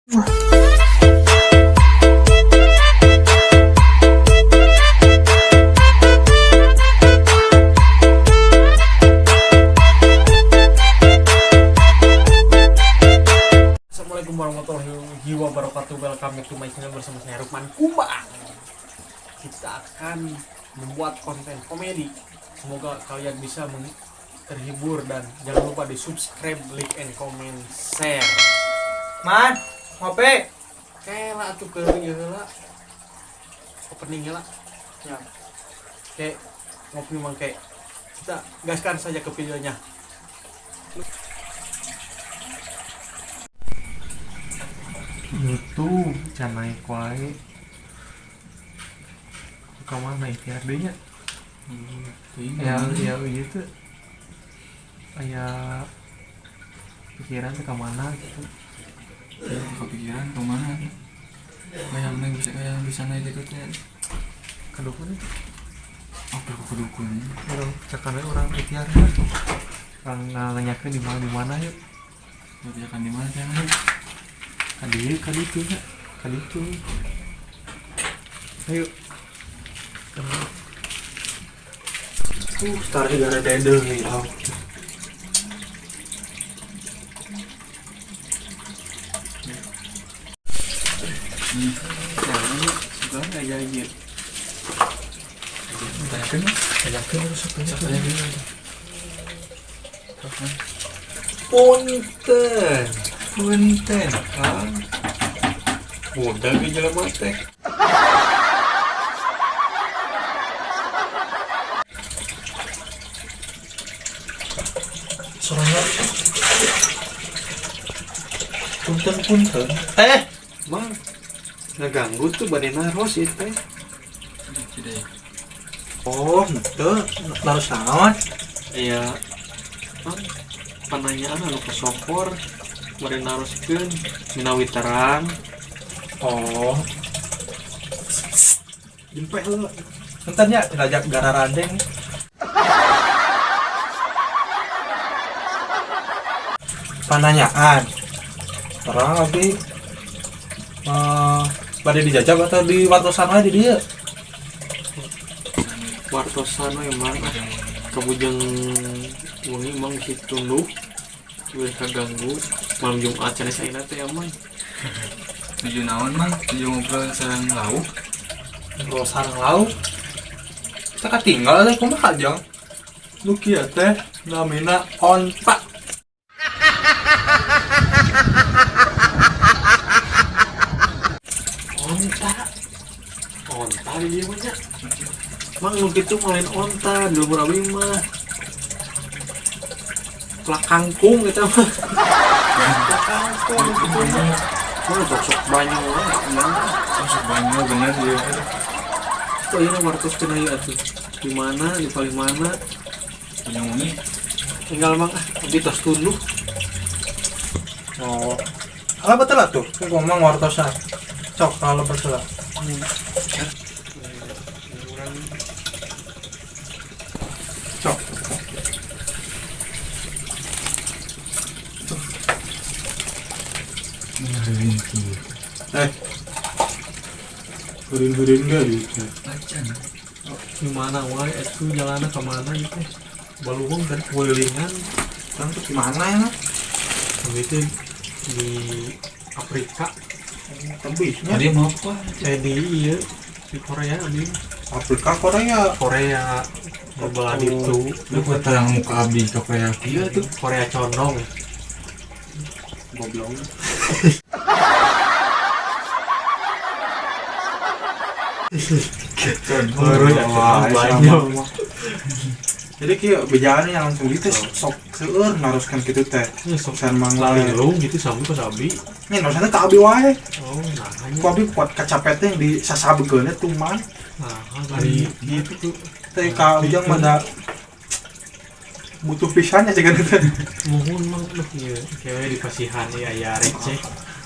Assalamualaikum warahmatullahi wabarakatuh. Welcome back to my channel bersama saya Rukman Kumbang. Kita akan membuat konten komedi. Semoga kalian bisa terhibur dan jangan lupa di subscribe, like, and comment, share. Man, ngopi. Kela tuh ke heula. Opening heula. Ya. Kayak ngopi mang kayak kita gaskan saja ke videonya. YouTube can naik wae. Ka mana ikhtiar deui nya? Ya ya gitu. Aya pikiran teh ka mana gitu. Ya, kepikiran kemana kayak naik bisa, kayak bisa naik itu teh. Ka dukun itu. Apa ke dukun? Urang cekan we, urang ikhtiar mah. Urang nanyakeun di mana, di mana yuk. Kerjakan di mana teh? Ka dieu, ka ditu nya. Ka ditu. Ayo. Tarik gara dede nih. Oh. Nah, sudah aja ieu. Tanyakan. Tanyakeun sok Tanyakeun. Punten. Punten, Kang. Muda ke jelema teh. Suaranya. Punten punten. Eh, Mang, ngeganggu tuh bade naros ieu teh. Tidak. Oh, itu naros naon? Iya. Mang, pertanyaan anu kasokor bade naroskeun minawi terang. Oh. Jempeh lu. Punten ya, dilajak gara randeng. Pananyaan. Terang abdi eh bade dijajab atau di wartosan wae di dieu? Wartosan we, Mang. Kabujeng wengi, Mang, bisi tunduh. Udah kaganggu malam Jumat cenah saena teh ya, Mang. Tujuh naon, Mang? Tujuh ngobrol sareng lauk. Ngobrol sareng lauk. Kita katinggal teh kumaha jang? Nu kieu teh namina onta. Onta. Onta di dieu mah nya. Mang, nu kitu mah lain onta di lembur abi mah. Plak kangkung eta mah. Plak kangkung gitu mah. Mah sok banyak wae, Mang. Masuk banyak bener ya. Tuh ayeuna wartoskeun ieu atuh. Di mana, di paling mana? Punya wengi. Tinggal, Mang, ah, abdi tos tunduh. Oh. Alah, betul lah tuh. Kayak ngomong wartosan. Cok kalau betul lah. Urang Cok. Benerin kieu. Eh. Hurin-hurin gak gitu. Acan. Di mana wae atuh jalanna, ka mana ieu teh? Baluhung tadi kelilingan. Kan tuh gimana ya? Abdi teh di Afrika. Tebihnya. Tadi mau apa? Eh, di ieu, di Korea abdi. Afrika, Korea. Korea belah itu. Lu kok terang muka abdi ke Korea kieu tuh. Korea condong. Goblok. Korea Wah, banyak. sama. Jadi kieu bejaan yang langsung gitu sok seueur naroskeun kitu teh. Ya, sok San mang lain. lalilung gitu sami pas abi. Nya narosna ka abi wae. Oh, nah. Ku abi kuat kacapet teh di sasabegeunna tuman. Nah, ari gitu. Teh ka ujang mah da butuh pisan ya jiga teh. Muhun, Mang, duh ieu kewe di pasihan ieu aya receh.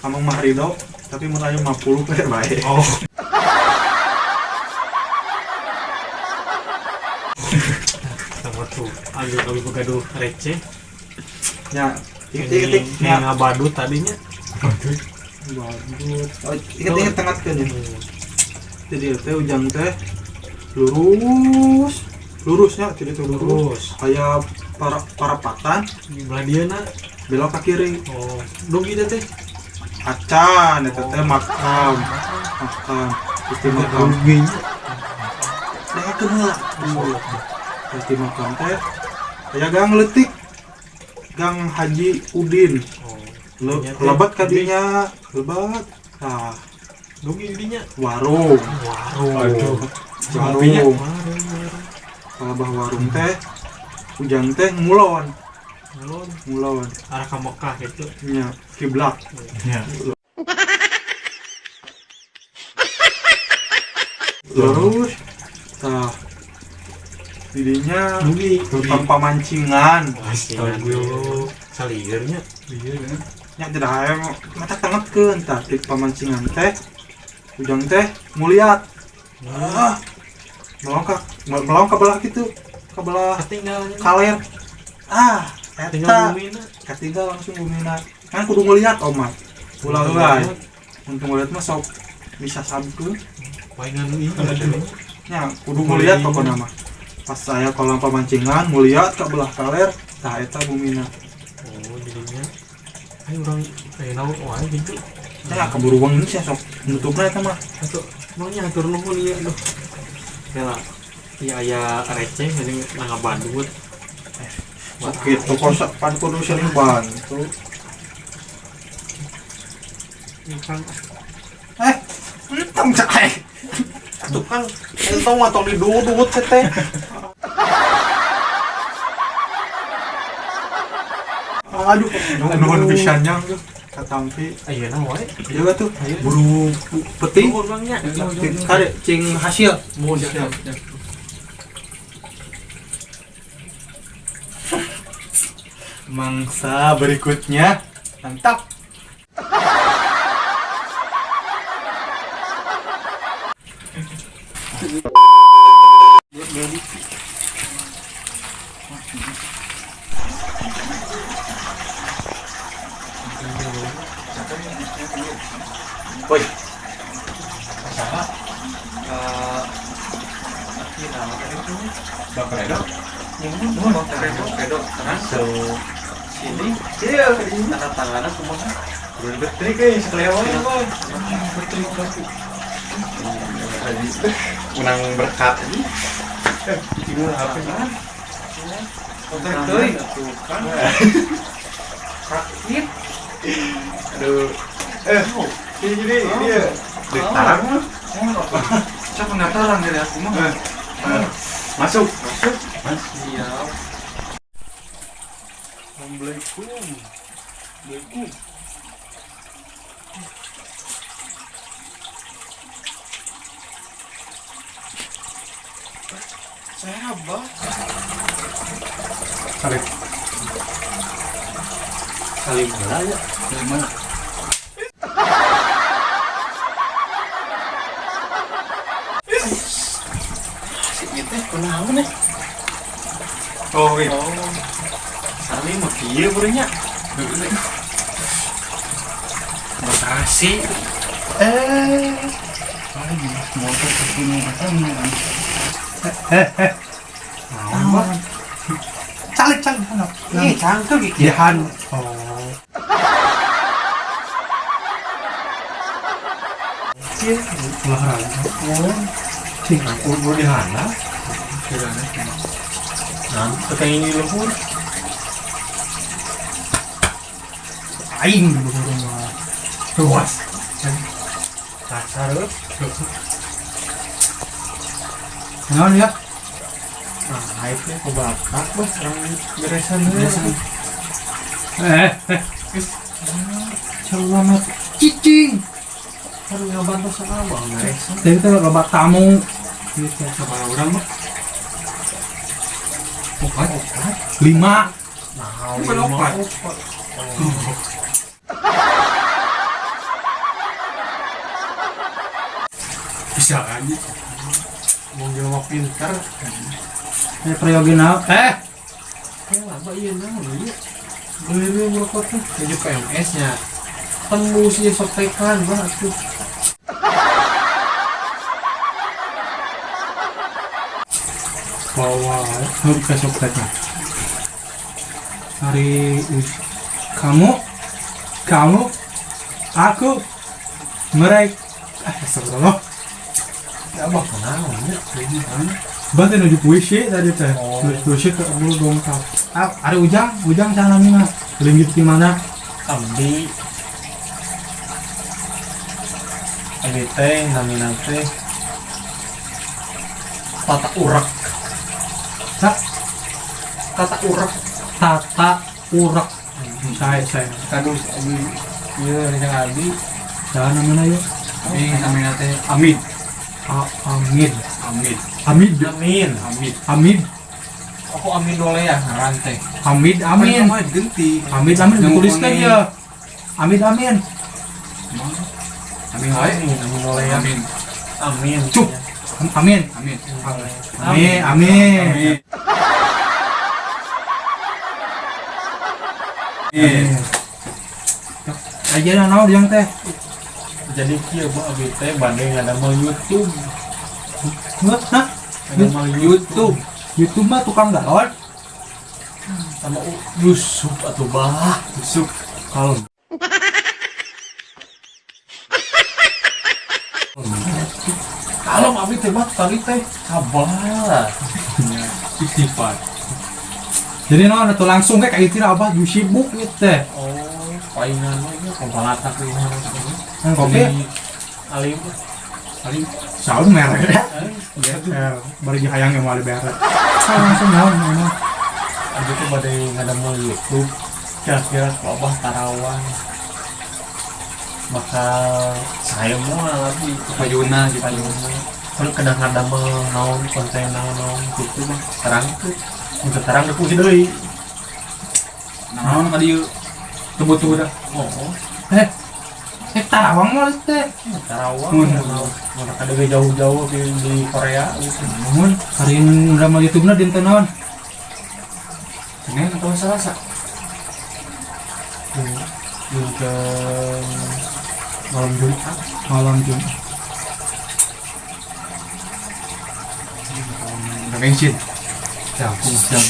Amang mah ridho, tapi mun aya 50 teh bae. Oh. Sama tuh, aduh kami begaduh receh. Nya, tik tik tik Ini nya. ngabadut tadinya. Badut. Oh, ingat-ingat tengah ya. Jadi teh ujang teh lurus lurusnya jadi tuh lurus kayak para parapatan Belah dia na. Belok ke kiri. Oh, dugi teh teh. Acan eta teh makam makam terus di makam Duginya. dengarkeun heula. Terus di makam teh aya gang leutik, Gang Haji Udin. Oh, Lebat kadinya lebat nah. Dugi dinya. Warung. Warung. Aduh. Warung. Warung. Palabah warung teh ujang teh ngulon. Ngulon. Ngulon. Arah ke Mekah gitu. Nya kiblat. Ya. Terus tah didinya Dugi. tukang pamancingan. Astagfirullah. Salirnya. Iya kan. Nya tidak hayang mata tangetkeun tah di pamancingan teh ujang teh muliat. Ah, melong ka belah gitu, ka belah Ketinggalan. kaler. Ah, Tinggal eta bumina. ketinggal langsung bumina kan kudu ngeliat omat ulah ulah untuk ngeliat mah sok bisa sabkeun. Palingan ieu. Nya kudu ngeliat pokokna mah pas saya kolam pamancingan ngeliat ka belah kaler tah eta bumina. Oh, jadinya ayo urang aya naon wae gitu. Nya keburu wengi sih sok nutupna eta mah. Atau maunya atur nuhun ieu aduh. Ya lah. Iya aya receh jadi nangga badut. Sok kitu kok pan kudu sering bantu. Kang. Eh, entong cak eh. Tuh kan entong mah tong didudut teh. Aduh, nuhun pisan nya katampi. Ayeuna wae. Iya tuh, buru penting. Nuhun Bang nya. Kade cing hasil. Mau siap. Mangsa berikutnya. Mantap. Woi. Sama. Aki nama tadi tuh. Bang Fredo. Yang mana? Bang Fredo. Fredo. Masuk. Sini. Iya. Tanda tangannya kumaha? Udah betrik guys, kelewatan bang. Betrik berarti. Menang berkat ini. Tidur HP kan? Kontak teuing. Kan. Sakit. Aduh. Ini jadi ini ya. Dek tarang mah. Cak pendaftaran dari aku mah. Masuk. Masuk. Siap. Assalamualaikum. Assalamualaikum. Saya abah. Salim. Salim heula ya. Dari mana? Si ieu teh kunaon nih? Oh, iya. Oh. Salim mah kieu beureunnya. Bekasi. Lagi motor ke gunung katanya. Naon, Bang? Calik calik sana. Ih, cangkeul gitu. Jahan. Oh. Iya, olahraga. Oh. Cing aku buru di hana. Nah, ketengin di luhur. Aing di luhur mah. Luas. Kasar euy. Naon ya? Nah, hype-nya ke batak bah, orang beresan heula. Eh, eh. Selamat cicing. Kan ngabantu sama abang beresan. Jadi teh loba tamu gitu. Sama orang mah. Opat. Opat. 5. Nah, Bukan lima opat. opat. Bisa aja. Mau jelema pinter. Prayogi naon? Eh, Ya laba ieu naon ieu. Beli rokok teh menuju PMS nya. Tembus ieu soptekan mah atuh. Bawa nu ke soptekna. Hari kamu kamu aku mereka, ah, astagfirullah. Ya abah kunaon nya? Bah teh nuju puisi tadi teh. Oh. Nuju puisi ke bulu dongkap. Ah, ada Ujang, Ujang sana namina. Linggih di mana? Abdi. Abdi teh namina teh Tata Urek. Tak. Tata Urek. Tata Urek. Saya. Kadu abdi ieu rencang abdi. Saha namina yeuh? Ini namina teh Amid. Amid. Amid. Amid. Amin. Amid. Amid. Aku Amin dole ya ngaran teh. Amid Amin. Amin genti. Amid Amin Yang dituliskan kuning. ya. Amid Amin. Amin wae. Amin, Amin dole ya. Amin. Amin. Cuk. Amin. Amin. Amin. Amin. Amin. Amin. Aja naon yang teh? Jadi kieu mah abdi teh bade ngadamel YouTube. Hah? Ngadamel YouTube YouTube mah tukang galon. Sama Yusuf atau bah. Yusuf. Kalem. Kalem abdi teh mah tadi teh sabar. Istighfar. Jadi naon atuh langsung kayak itu abah ju sibuk gitu teh. Oh, palingan mah ieu kompalata ke imah ini. Kan kopi Alim. Alim. saun merek. Eh, Eh, bari hayang yang mau beres. Langsung naon naon. Abdi teh bade ngadamel YouTube. Kira-kira ku abah tarawang bakal saya moal abdi Payuna gitu. payuna. Kan kadang ngadamel naon konten naon naon gitu mah terang tuh. Untuk terang teu fungsi deui. Naon ka dieu? Tunggu-tunggu dah. Oh, Eh. Eh tarawang mah teh. tarawang. Hmm. Mun kada ge jauh-jauh di Korea gitu. Mun hari ngadamel YouTube-na dinten naon? Senin atau Selasa? Dinten malam Jumat. Malam Jumat. Udah bensin. Jangkung jam.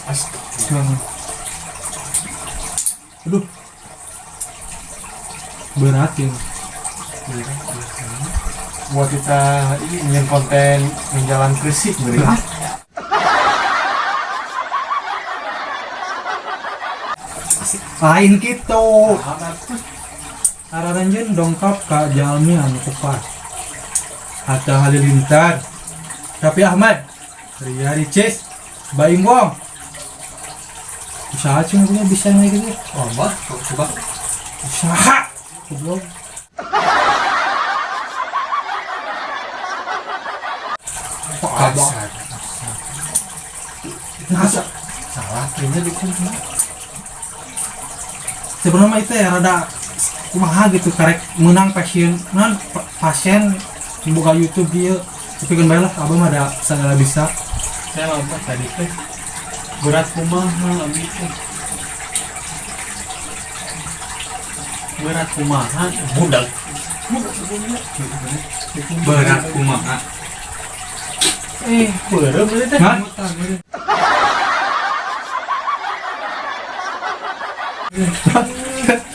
Astaga. Aduh. Berat ya. Buat kita ini ingin konten menjalan Gresik beri. Lain gitu. Araranjeun dongkap ka jalmi anu kupat. Atta Halilintar, Raffi Ahmad, Ria Ricis, Baim Wong. Usaha cuma punya bisa naik gitu. Oh, bah, Coba. Usaha. Goblok. Abah. Nah, Salah kayaknya dukung. Sebenarnya mah itu ya rada kumaha gitu karek menang pasien non pasien buka YouTube dia, tapi kan baiklah abah mah ada segala bisa. Saya lama tadi teh berat kumaha abdi teh. Berat kumaha budak. Berat kumaha. Beureum ieu teh. Hah?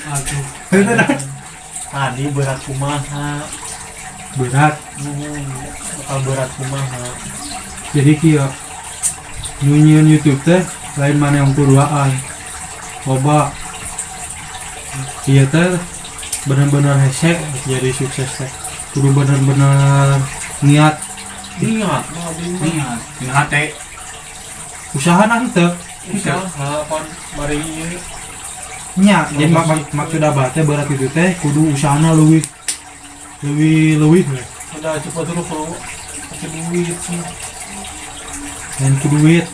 Aduh. Itu dah. Tadi berat kumaha. Berat. Bakal berat kumaha. Jadi kieu nyieun YouTube teh lain mana yang kuduaan. Loba. Iya teh bener-bener hese jadi sukses teh. Kudu bener-bener niat. Niat mah abdi mah. Niat. Dina hate. Usaha nanti. Usaha pan bari ieu. Nya, jadi maksud abah teh berat itu teh kudu usahana leuwih leuwih leuwih we. Udah coba dulu kalau pakai duit sih. Dan kudu duit.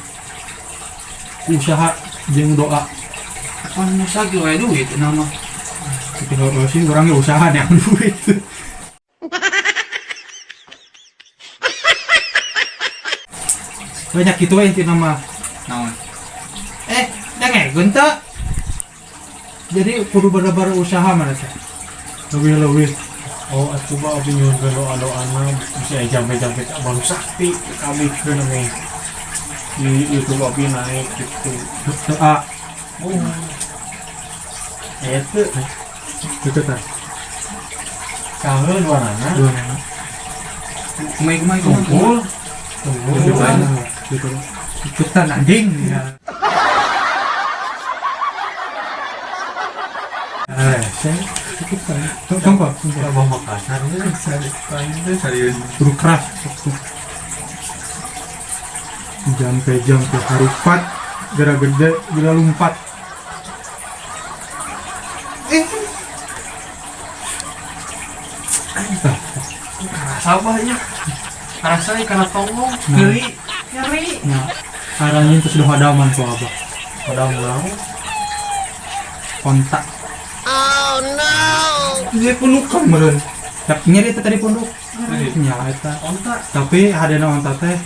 Usaha jeung doa. Pan musa ge wae duit nama. Tapi kalau sih orangnya usaha yang duit. Banyak gitu we intina mah. Naon? Eh, dengekeun teu? Jadi kudu bener-bener usaha mana teh. Leuwih-leuwih. Oh, atuh mah abdi nyuhunkeun doa-doana bisa aya jampe-jampe ka Bang Sakti kabikeun we. Di YouTube abdi naik gitu. Doa Oh. Aya teu gitu tah. Saha duanana? Dua nama. Kumaha kumaha kumaha. Tunggul. Tunggul. Gitu gitu. Ikutan anjing ya. Eh, saya ikutan. Tunggu, tunggu. Abah Makassar ini Serius. Kudu keras. Jampe-jampe harupat, geura gede, geura lumpat. Eh. Tah, Karasa banyak. Karasa karena tonggong. Nah. Nyeri. Nyeri. Nah, arahnya itu sudah hadaman ku abah. Padahal mau. Kontak. Oh no. Dia pundukan meureun. Tapi nyeri teh tadi punduk. Nya eta. Onta. Tapi hadena onta teh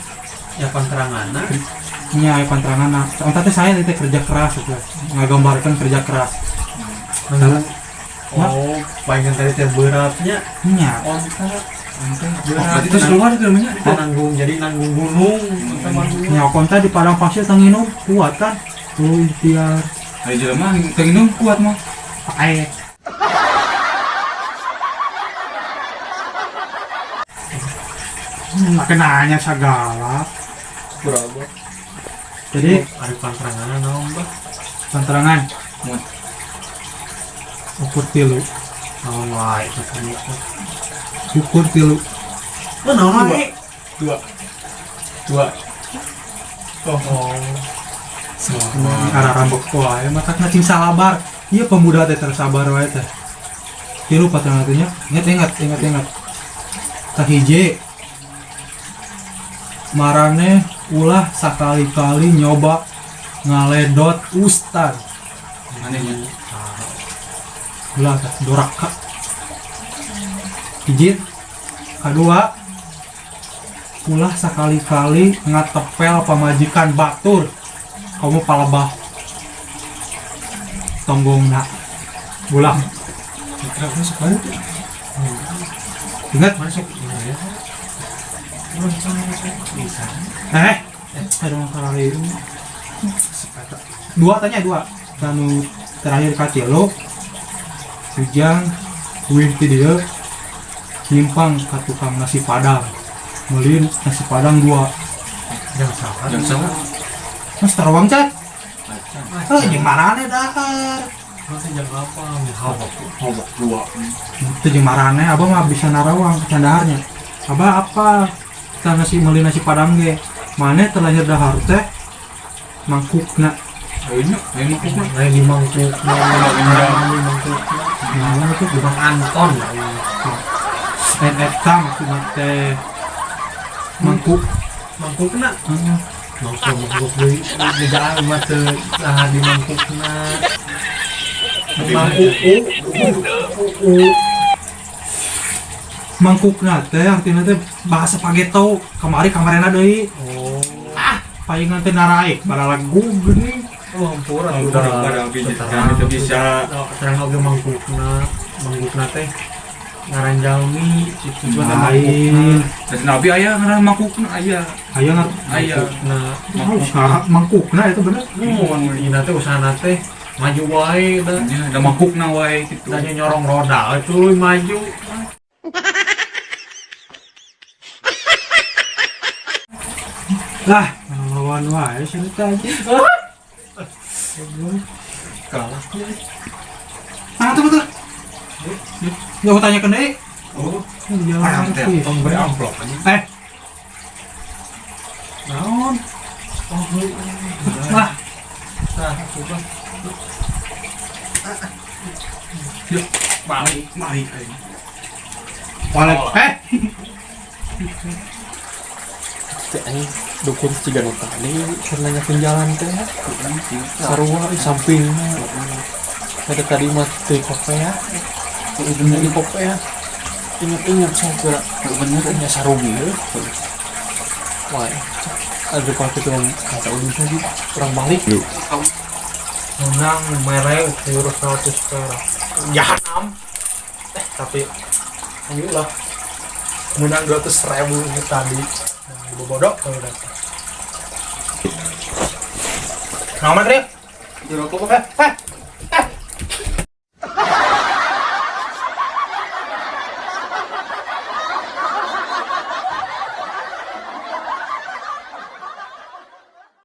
Ya pantranganna. Nya aya pantranganna. Onta teh saya teh kerja keras gitu. Ngagambarkan kerja keras. Nah. Oh, palingan tadi teh beratnya Nya. onta. Berarti terus keluar itu namanya. Kita nanggung jadi nanggung gunung onta mah dulu. Nya konta di padang pasir tanginum kuat kan. Tuh ikhtiar. Ari jelema teu nginum kuat mah. Pae. Makin nanya segala. Berapa? Jadi Ari pantranganna naon, Bah? pantrangan Mun. Ukur tilu, Naon wae itu tadi. Ukur tilu. Oh, naon wae? Dua. Dua. Oh. Arah rambut wae mata cing sabar. Iya pemuda teh tersabar wae teh. Tilu pantrangan teh nya. Ingat ingat ingat ingat. Kahiji maraneh ulah sakali-kali nyoba ngaledot ustad. Anehnya. Ulah teh doraka. Hiji kadua ulah sakali-kali ngatepel pamajikan batur kamu palebah tonggongna ulah. Kenapa masuk banget? Ingat. Masuk ya. Bisa. Eh, aduh karari dua tanya dua kanu terakhir katilu ujang wih ti dieu nyimpang ka tukang nasi padang meuli nasi padang dua. Jangan salah. Jam salah. Mas tarawang cat. Acan. Eh, jeung marane dahar. Nanti jam apa? Hawak. Hobok dua. Itu jeung marane abah mah bisa narawang can daharnya. Abah apa? Kita nasi meuli nasi padang ge. Mane terlahir dahar teh mangkukna. Ayo nya, ayo mangkukna. Lain di mangkukna, di mangkukna. Naon itu? Di Bang Anton. Lain eta maksudna teh mangkuk. Mangkukna. Heeh. Mangkuk mangkuk deui di jalan mah teu saha di mangkukna. Mangkuk u u u. Mangkukna teh artinya teh bahasa pageto kamari kamarena deui. Oh. Ah, palingan teh naraek baralagu geuning. Oh, ampura tuh. Ampura, ampura, itu bisa. Terang oge mangkukna, mangkukna teh ngaran jalmi itu cuma teh Lain. Dan Nabi aya ngaran mangkukna aya. Aya ngar Aya. mangkukna. Usaha mangkukna itu bener. Mun dina teh usahana teh maju wae da. Nya da mangkukna wae kitu. Da nyorong roda itu maju. Lah, lawan wae cerita aja. Kalah. Nah, tuh betul. Nggak aku tanyakan deh. Oh, Jalan teh, tong beri amplop aja. Eh, Naon? Oh, lah, nah, coba. Yuk, balik, balik aing. balik. Eh, Teh anjing dukun ciga nu tadi keur nanyakeun jalan teh. Sarua di sampingna. Ada tadi mah teu kopea. Bener di kopea. Ingat-ingat sok geura. Bener nya sarugi. Wah. Aduh, kalau itu kata udah sih kurang balik. Kamu Menang mere ukur 100 perak. jahanam. Tapi Alhamdulillah. menang 200.000 itu tadi. Nah, bodoh kalau datang. Nama Rip. Rokok. Eh, eh.